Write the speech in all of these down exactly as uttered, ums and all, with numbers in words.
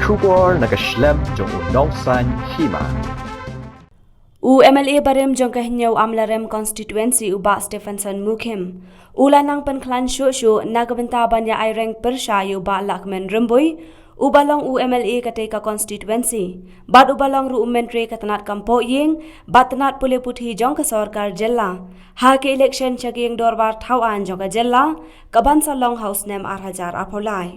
Khubor na ka shlem jong u Nongsaiñ Hima. U M L A barim jong ka Hynñiew Amlarem Constituency u Bah Stephenson Mukhim u la nang pynkhlaiñ shuh shuh na ka bynta ban ïa ai reng pyrshah ïa u Bah Lahkmen Rymbui, u ba long u M L A katei ka constituency, bad u ba long ruh u Myntri ka tnat kam pohïing bad tnat pule puthi jong ka sorkar jylla ha ka election sha ka ïing dorbar thaw aiñ jong ka jylla ka ban sa long ha u snem ar hajar arphew lai.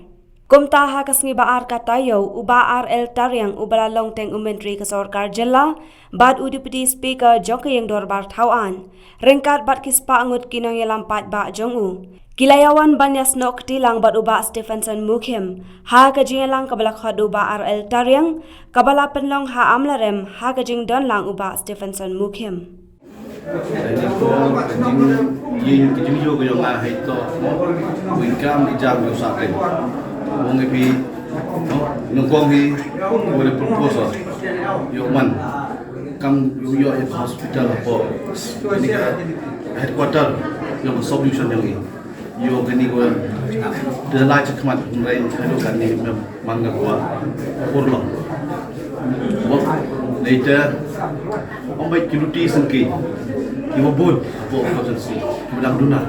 Kumta ha ka sngi ba ar ka taïew u Bah R L Tariang u ba la long teng u Myntri ka sorkar jylla bad u Deputy Speaker jong ka ïing dorbar thaw aiñ, ryngkat bad ki spah ngut ki nongïalam paidbah jong u, ki la ïawan ban ïasnoh kti lang bad u Bah Stephenson Mukhim ha ka jingïalang ka ba la khot da u Bah R L Tariang, ka ba la pynlong ha Amlarem ha ka jingdon lang u Bah Stephenson Mukhim. Ka jingïing ka jingïoh ka jong nga ha ito, mo, wei kam i jam ïa u Sahteng. Ong ïa phi, mo, nyngkong hi, wei da proposal ïa u man kam ïoh ïa hospital hapoh, ni ka headquarter ïa ka sub division jong ngi. Ïoh kani ko da la cha khmat, hynrei ka ïoh kani mem man ka ko wa urlong. Wa nei te ong bai ki luti sengki, ki wa bun, wa ko sengki, ki wa dang duna.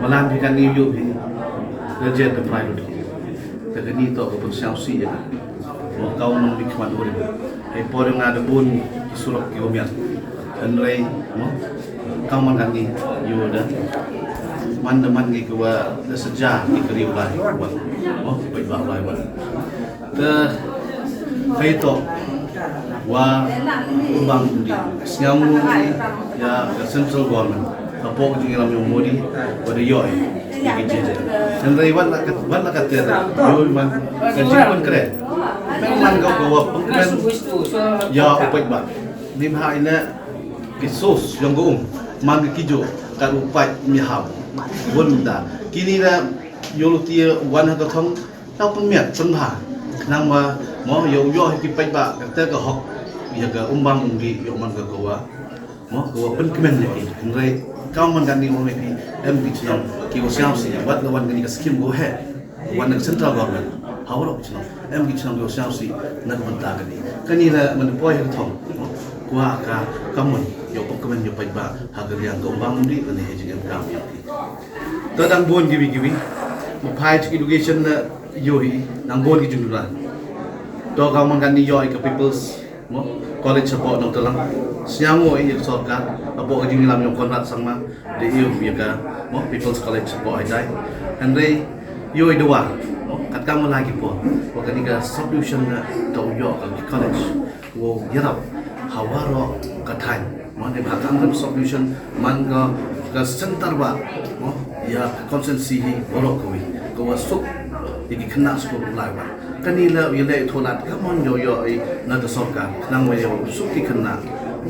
Malan phi kani ïoh phi da jet da priority. Te kani to ko pun siaw si ïa. Mo, kau nong bi khmat urim. Hei por nga da bun ki surok ki wa miat. Hynrei, mo, kau man kani ïoh da. Man da man ngi ki wa da seja ki kari u lai wan. Mo, ki paidbah u lai wan. Te hei to wa u bang di sñiaw ngi ïa ka central government. Hapoh ka jingïalam yong Modi, wa da ïoh ïa ki jingïalam. Hynrei wat la ka, wat la ka ter, ïoh man ka jingpynkhreh. Mem man ka ko wa pynkhreh ïa u paidbah. Ni bha ina ki sos yong ka um, man ka kijuh ka u paid mi hau. Bun da. Kini da ïoh luti wan ha ka thong, tau pynmiat pynbha. Nang ma mo ïoh ïoh ki paidbah ka ter ka hok ïa ka um bang um di ïoh man ka ko wa. Mo, ko wa pynkmen ïa ki. Hynrei kam man kani ong ïa ki em ki chnong ki wa siaw si wat la wan kani ka skim ko he. Wan ka central government. Ha waroh ki chnong. Em ki chnong ki wa siaw si na ka bynta kani. Kani la man poi ha ka thong. Mo, ko wa ka kamun ïa u pynkmen ïa u paidbah ha ka liang ka um bang um di kani he jingem kam ïa ki. To dang bun kiwi kiwi. Mo, phai education na ïoh hi dang bun ki jingduna. To kam man kani ïoh ïa ka people's Mo, college hapoh Nongtlang. Sñiaw ngo ïa ka sorkar hapoh ka jingïalam yong Conrad Sangma da ïoh ïa ka, mo, People's College hapoh Haidai. Hynrei ïoh i dawa, mo, kat kam la ki por wa kani ka sub division na to ïoh ka college. Wow, ïarap ha waroh ka thaiñ. Mo, ne ba kam ka sub division man ka, ka center ba, mo, ïa ka constituency hi waroh kawi. Ka wa suk ïa ki khynnah skul lai ba. Kani la ïa leh tholat ka mon ïoh ïoh i na ka sorkar. Nang wa ïoh suk ki khynnah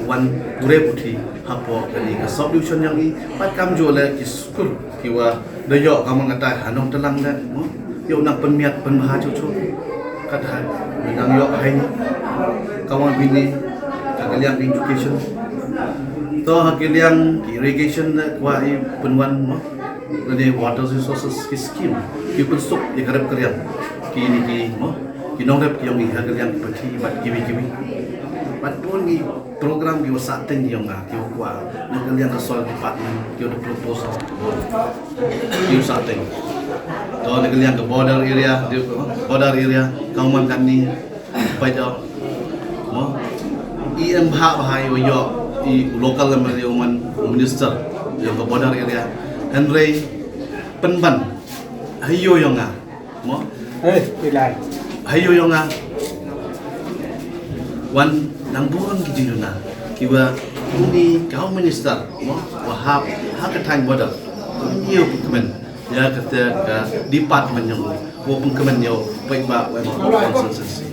wan pule puthi hapoh kani ka sub division yong i. Pat kam ju leh ki skul ki wa da ïoh ka mon ngatai ha Nongtlang leh, mo. Ïoh nang pynmiat pynbha chuh chuh. Kat ha nang ïoh hai ni. Ka wan bini ka liang education. To ha ka liang irrigation leh wa i pynwan, mo. Lane water resources ki scheme ki pynsuk ïa ka rep ka riang ki ni ki, mo, ki nongrep ki yong i ha ka liang ki pathi bad kiwi kiwi. Bad bun ki program ki wa sah teng ki yong nga ki wa kwah na ka liang ka soil department ki wa da proposal ki wa sah teng. To na ka liang ka border area, border area ka man kan ni Peit ïa, mo, i em bha bha ïa u, ïa u local M L A u man u minister ïa ka border area. Hynrei pynban ha ïa u ïa nga, mo. Eh, ilai. Ha ïa u ïa nga. Wan nang bun ki jingduna ki wa uni ka u minister, mo, wa hap ha ka thaiñ border. Uni u kmen ïa kata ka department ïa u, u pynkmen ïa u paidbah wa em ha constituency.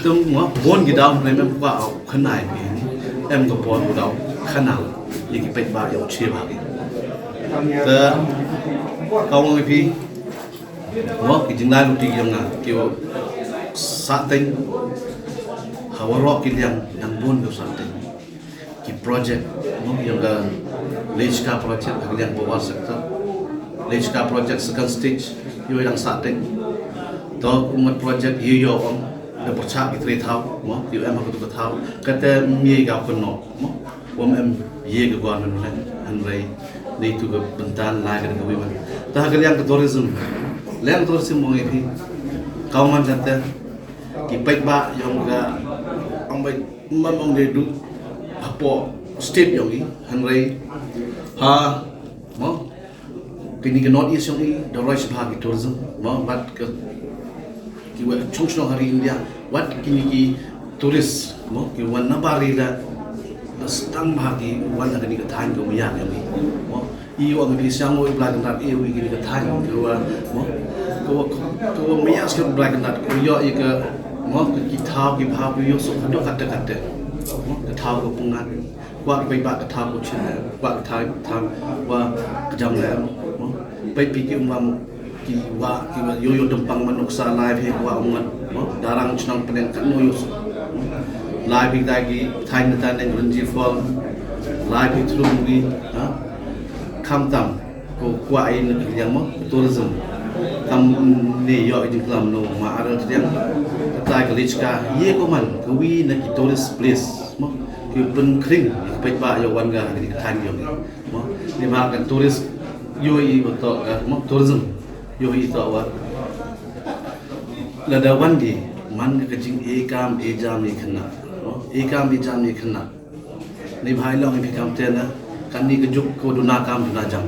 Tum, mo, bun ki daw ne mem kwah u khynnah ïa ki, em ka por u daw khynnah ïa ki paidbah ïa u chibah ki. Te ka ong ïa phi, mo, ki jinglai luti ïa nga ki u sah teng ha waroh ki liang, nang bun ki u sah teng. Ki project, mo, ïa ka Lechka project ha ka liang power sector. Lechka project second stage ïa u dang sah teng. To, um, project ïoh ïoh ong da pyrshah ki trei thaw, mo, ïoh em ha katu ka thaw. Kata ym ïa ka kynnoh, mo. Um em ïa ka government ne, hynrei dei tu ka bynta lai ka dei ka wi man. Ta ha ka liang ka tourism. Liang tourism mo ngi phi. Kau man jante ki paidbah ïong ka ong bai man ong dei du hapoh state ïong i, hynrei ha, mo, kini ka North East ïong i da roi sha bha ki tourism, mo, bad ka ki wa chong shnong ha ri India, wat kini ki tourist, mo, ki wan na bari da da sdang bha ki wan ha kini ka thaiñ ka maya ïong i, mo. I wan ki siang o i Blai Kynrad i wi kini ka thaiñ ka wa, mo, ka wa ka wa maya skhem Blai Kynrad ko ïoh i ka, mo, ka ki thaw ki bha ko ïoh suk haduh kate kate, mo, ka thaw ka pungan. Kwah phi ba ka thaw ko chin, kwah ka thaw thaw wa ka jam le, mo. Phi phi ki um bam ki wa ki wa ïoh ïoh dempang man nuksa lai phi wa um ngat, mo. Darang chnong pneng kat no ïoh suk. Lai phi dai ki thaiñ na taneng Rinji Fall. Lai phi thrum wi, ha. Kham tam ko kwah i na ka liang, mo, tourism. Kam ne ïoh i jingklam no ma aral triang. Ka tai ka lechka ye ko man ka wi na ki tourist place, mo. Ki pynkhring ki paidbah ïa wan ga ki thaiñ ïong i, mo. Ni ma ka tourist ïoh i wa to ka, mo, tourism ïoh i to wa. Lada wan di man ka jing e kam e jam i khynnah, mo. E kam e jam i khynnah. Ni bha i long i phi kam te na, kani ka juk ko duna kam duna jam.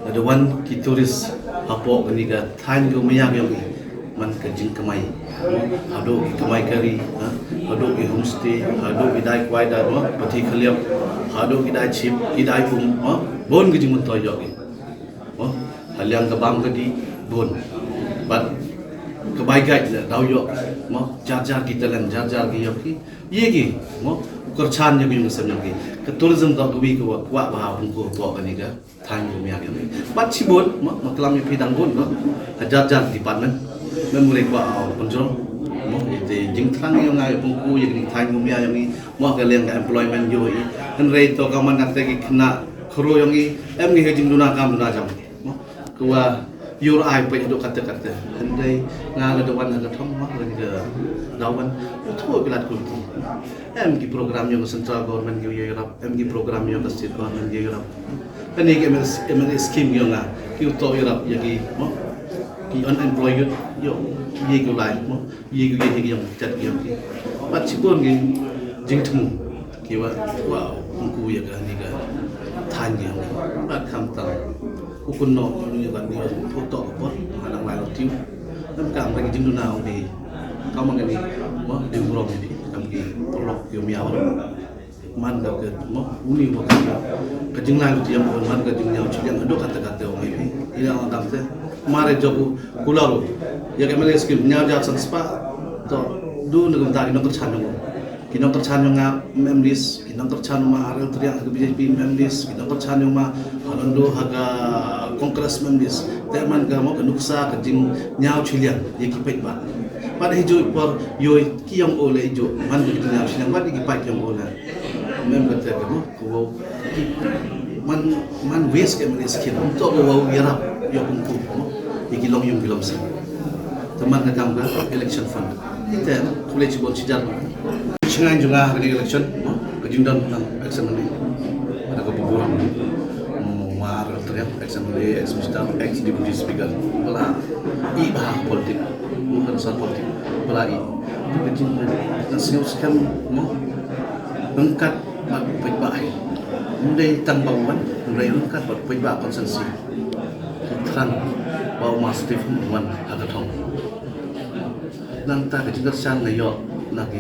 Lada wan ki tourist hapoh kani ka thaiñ ka maya ïong i, man ka jingkamai. Haduh ki kamai kari, ha? Haduh ki homestay, haduh ki dai kwai dai, mo, pathi khliap, haduh ki dai chip, ki dai um, mo, bun ki jingmyntoi ïong i. Mo, ha liang ka bam ka dih, bun. Bad ka bai guide le daw ïoh, mo, jar jar ki talent, jar jar ki ïong ki. Ye ki, mo, kyrchan ïa ki ïong ki sem ïong ki. Ka tourism to ka wi ka wa, wa ba ha pung ko to kani ka thaiñ ka maya ïong i. Bad chibun, mo, ma klam ïa phi dang bun, mo. Ha jar jar department. Mem re kwah, ah, pynjrong, mo, ite jingthrang ïong nga ïa pung ko ïa kani thaiñ ka maya ïong i. Mo, ka liang ka employment ïong i. Hynrei to ka man ka te ki khynnah khro ïong i. Em ngi ha jingduna kam duna jam. Mo, ka wa ïur ai peit haduh kate kate. Hynrei nga la da wan ha ka thong, mo, la ka daw wan. U tho ki lad kulti. Em ki program ïong ka central government ki ïarap, em ki program ïong ka state government ki ïarap. Kane ki M L S, M L A scheme ïong nga ki u to ïarap ïa ki, mo, ki unemployed ïong, ye ki lai, mo. Ye ki ye ki ïong chat ïong ki. Bad chibun ki jingthmu ki wa, wa pung ko ïa kani ka thaiñ ïong. Bad kham tam u kynnoh ïong ïa kani u photo ka por ha nang lai lo tiu. Nam kam ka jingduna ong di. Kam kani, mo, di burom di. Kam ki porlok ïong ïa wa. Man ka, ka, mo, uni wa ka, ka jinglai luti ïong, man ka jingñiaw chiliang haduh kate kate ong i phi. Ila ong kam te. Mare jok u kular u ïa ka M L A scheme ñiaw jar san spah. To, du na kumta ki nongkyrchan ïong. Ki nongkyrchan ïong nga mem list, ki nongkyrchan ïong ma arel triang ha ka B J P mem list, ki nongkyrchan ïong ma ha Nando ha ka Congress mem list. Te man ka, mo, ka nuksa ka jingñiaw chiliang ïa ki paidbah. Bad hi ju por ïoi ki ïong o le ju man ka jingñiaw chiliang bad ki paid ïong o le. Mem ka te ka, mo, ko man, man waste ka M L A scheme. To ko wa ïarap ïa pung ko, mo, ïa ki long ïong ki long sing. Te man ka kam ka election fund. Ite, kule chibun chijar. Chngain jong nga ha kani ka election, mo, ka jingdon tang ex M L A. Ada ka buburam. Mo, mar teriak ex M L A, ex minister, ex deputy speaker. Pala i bha politik. Mo, kan sal politik. Pala i. Ka jing, na sngewskhem, mo. Ryngkat bad paidbah hi. Ym dei tang ba u wan, hynrei ryngkat bad paidbah constituency. Ki thrang ba u Ma Steve u wan ha ka thong. Nangta ka jingkyrshan nga ïoh na ki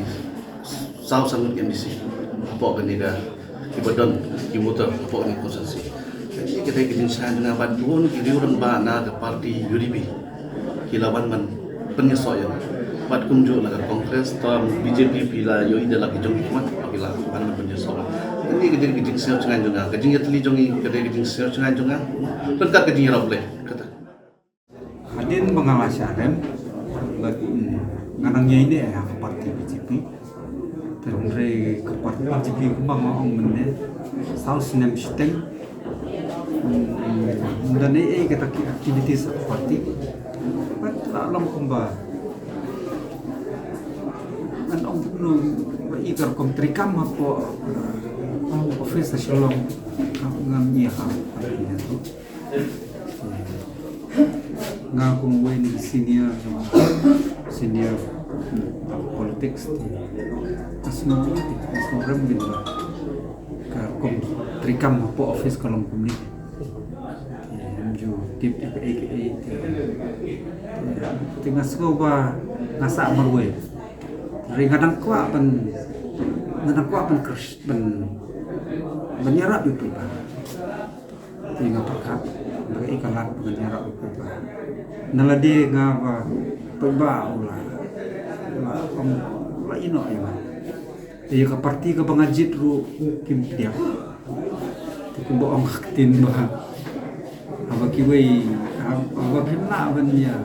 saw san ngut ki M D C hapoh kane ka, kiba don ki voter hapoh kane ka constituency. Ka dei ka jingkyrshan jong nga bad bun ki riew rangbah na ka party U D P. Ki la wan ban pynïasoh ïa nga. Bad kumjuh na ka Congress, to B J P phi la ïohi da la ki jong ki khmat, ki la wan ban pynïasoh. Kane ka dei ka jingsngew jngai jong nga, ka jingïatylli jong ngi, ka dei ka jingsngew jngai jong nga. Ryngkat ka jingïarap Blei. Kata. Hadien ba nga la shah rem, bad, mm, nga nang ïaineh ha ka party B J P. Te hynrei ka party B J P kumba nga ong mynne, saw snem shiteng. Hmm, ym don ei ei kata ki activities of party. Bad la long kumba Ong kumno ba i ka rukom treikam hapoh, uh, office ha Shillong, ngam ïa ha. Nga kum uwei na ki senior, senior, hmm, politics, nga sngew, nga sngew rem bha ka rukom treikam hapoh office ka long kumne. Te ym ju tip ïa kaei kaei te. Te nga sngew ba nga sah marwei. Hynrei nga dang kwah ban, nga dang kwah ban kyrshan, ban, ban ïarap ïa u paidbah. Te nga pyrkhat ba kaei ka lad ba ngan ïarap ïa u paidbah. Na lade nga ba u paidbah u la, u la, u la ïehnoh ïa nga. Te ïa ka party kaba nga jied ruh kim pdiang. Te kumba ong ka ktien ba, haba kiwei, haba phim lah ban ïa,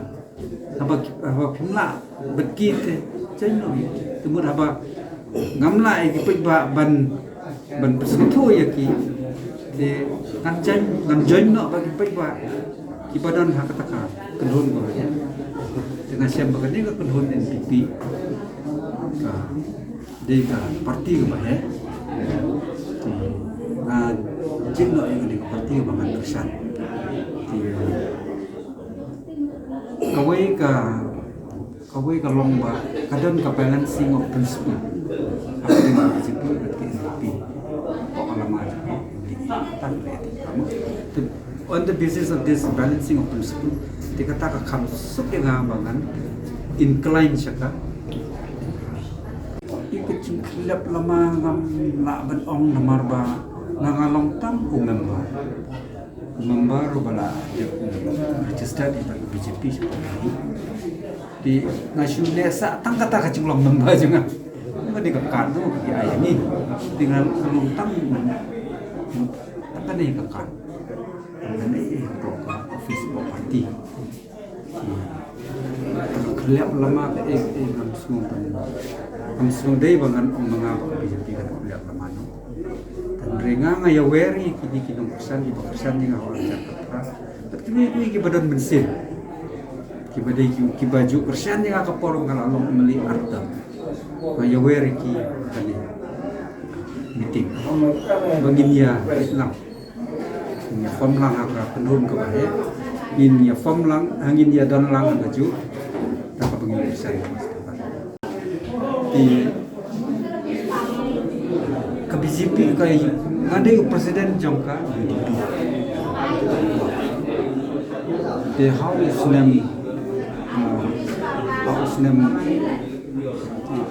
haba, haba phim lah bad ki te, jaiñ noh ïa ki. Te mut haba ngam lah ïa ki paidbah ban, ban pynsngewthuh ïa ki, te ngan jaiñ, ngan jaiñ noh bad ki paidbah kiba don ha kata ka kynhun kaba heh. Te nga shem ba kane ka kynhun N P P ka dei ka party kaba heh. Te nga jied noh ïa kane ka party kaba ngan kyrshan. Te kawei ka, kawei ka long ba ka don ka balancing of principle hapdeng ka B J P bad ka N P P. Hapoh ka lama jong ka N D A. Tang re te ka mo. Te on the basis of this balancing of principle, te kata ka kham suk ïa nga ba ngan incline sha ka. Ïa ka jingkhyllap lama ngam lah ban ong namar ba nga, nga long tang u member. Member ruh ba la dep registered ïa ka B J P shaphang hi. Te nga shu leh sah tang kata ka jinglong member jong nga. Nga dei ka card tu ki ai ngi. Te nga long tang, tang kane ka card. Tang kane ka office of party. Khyllap lama ka, eh, eh, ngam sngew ban, ngam sngew dei ba ngan ong ma nga ba ka B J P ka khyllap lama noh. Hynrei nga, nga ïa wer ïa kine ki nongkyrshan kiba kyrshan ïa nga ha u ar hajar khatphra. Bad kiwei kiwei kiba don mynsiem, kiba dei ki, kiba ju kyrshan ïa nga ka por nga la long M L A ar term. Nga ïa wer ïa ki ha kane meeting ba ngin ïa lang, ngin ïa form lang ha ka kynhun kaba heh. Ngin ïa form lang, ha ngin ïa don lang ha kajuh da kaba ngin ïa sdang. Te ka B J P ka, nga dei u president jong ka U D P. Te ha u snem, ah, ha u snem, ah,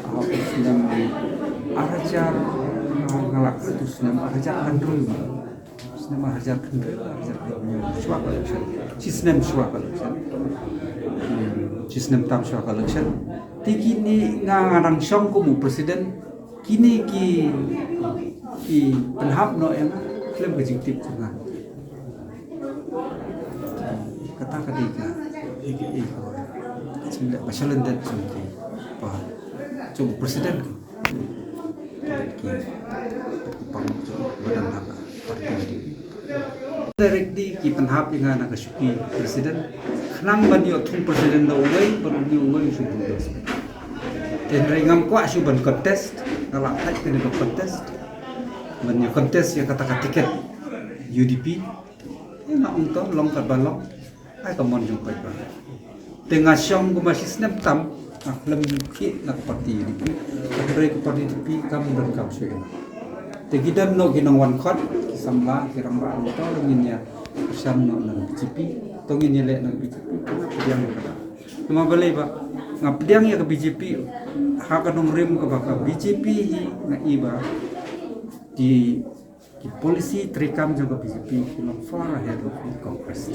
ha u snem ar hajar, ah, nga la klet u snem ar hajar khyndai. Snem ar hajar khyndai, ar hajar khyndai, shuwa ka election. Shi snem shuwa ka election. Hmm, shi snem tam shuwa ka election. Te kine nga, nga dang shong kum u president. Kine ki, ki pynhap noh ïa nga khlem ka jingtip jong nga. Kata ka dei ka, ka, ka, ka jingdon ba shalyndet jong ki, ba jong u president. Ki, ki pang jong ba dang ha ka party. Directly ki pynhap ïa nga na ka shuki president. Khnang ban ïoh thung president da uwei, ban ïoh uwei u shu bulldoze. Te hynrei ngam kwah shuh ban contest, nga la thait kane ka contest. Ban ïa contest ïa kata ka ticket U D P. Ïa nga ong to long katba long. Ai ka mon jong paidbah. Te nga shong kumba shi snem tam, nga khlem thied na ka party U D P. Hynrei ka party U D P kam donkam shuh ïa nga. Te ki don noh ki nongwan khot, ki samla, ki rangbah, to ngin ïa kyrshan noh na ka B J P, to ngin ïa leh na ka B J P, nga pdiang ïa kata. Namar balei ba nga pdiang ïa ka B J P, ha ka nongrim kaba ka B J P hi nga i ba ki Ki policy treikam jong ka B J P ki long far ahead of the Congress.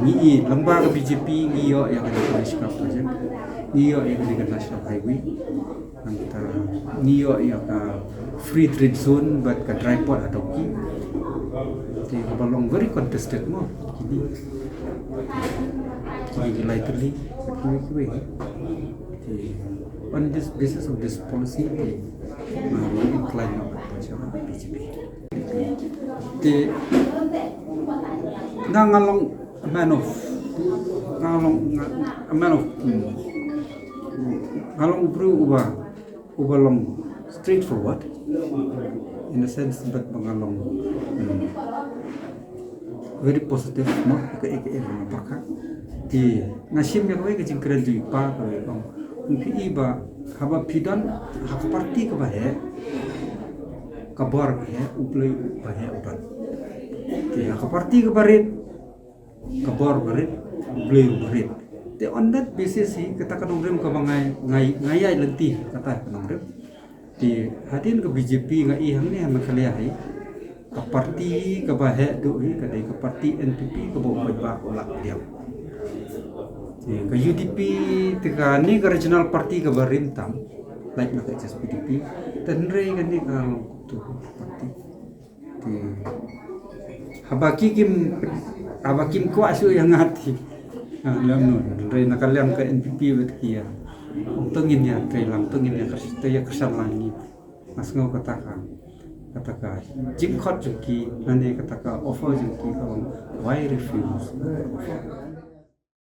Ngi i lyngba ka B J P ngi ïoh ïa ka National Project, ngi ïoh ïa ka National Highway, nangta ngi ïoh ïa ka Free Trade Zone bad ka Dry Port ha Dawki. Te kaba long very contested mo kine. Kine ki lai tylli bad kiwei kiwei. Te on this basis of this policy te, uh, we incline our attention on the B J P. Te nga, nga long a man of, nga long nga, a man of, mm, Nga long u briew uba, uba long straightforward, in a sense, but ba nga long, hmm, very positive mo, ka, ka, ka, ka, ka. Te nga shim ïa kawei ka jingkren jong i pa, kawei ka ong, phi i ba, haba phi don ha ka party kaba heh, ka bor ka heh, U Blei uba heh u don. Te ha ka party kaba rit, ka bor ba rit, U Blei uba rit. Te on that basis hi, kata ka nongrim kaba ngai, ngai, ngai ïa lynti, kata ka nongrim. Te hadien ka B J P nga i hangne ha Meghalaya hi, ka party kaba heh duh hi, ka dei ka party N P P kaba u paidbah u lah pdiang. Te ka U D P te kane ka regional party kaba rim tam, lait na ka H S P D P, te hynrei kane ka long kumtu party. Te haba ki kim, haba kim kwah shuh ïa nga te, ah, lem nun, hynrei na ka liang ka N P P bad ki ïa, ong to ngin ïa trei lang, to ngin ïa kyr-, to ïa kyrshan lang ngi. Nga sngew kata ka, kata ka jingkhot jong ki, lane kata ka offer jong ki ka long, why refuse?